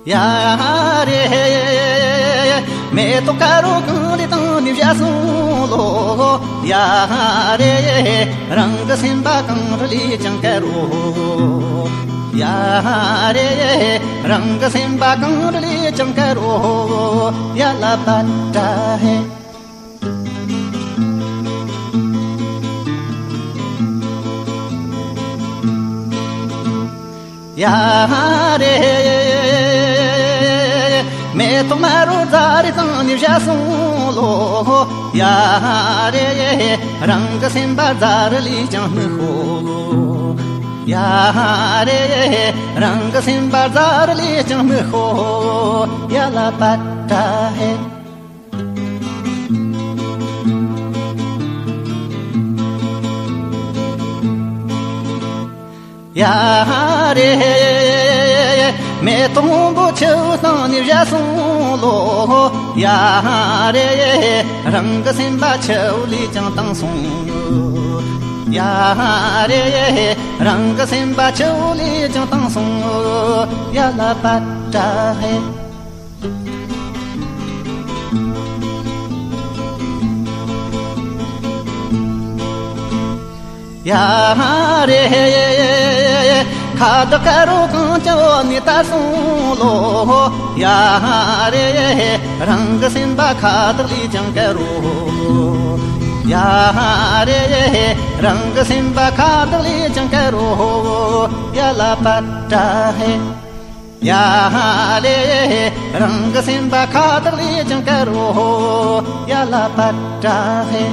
یارے، میں تو کارو گاندے تانی ویاسوں لو، یارے، رنگ سمبا کانڈلی چنکرو، یارے، رنگ سمبا کانڈلی چنکرو، یلا پٹا ہے۔ یارے، میں تمہارو زار تانی ویاسوں لو، یارے، رنگ سمبا زار لی جان ہو، یارے، رنگ سمبا زار لی جان ہو، یلا پٹا ہے۔ یارے، میں توں بچو تانی ویاسوں لو، یارے، رنگ سمبا چولی چنتاں سوں، یارے، رنگ سمبا چولی چنتاں سوں، یلا پٹا ہے۔ یارے، کھاد کرو کانچو نیتا سوں لو، یارے، رنگ سمبا کھاد لی چنکرو، یارے، رنگ سمبا کھاد لی چنکرو، یلا پٹا ہے۔ یارے، رنگ سمبا کھاد لی چنکرو، یلا پٹا ہے۔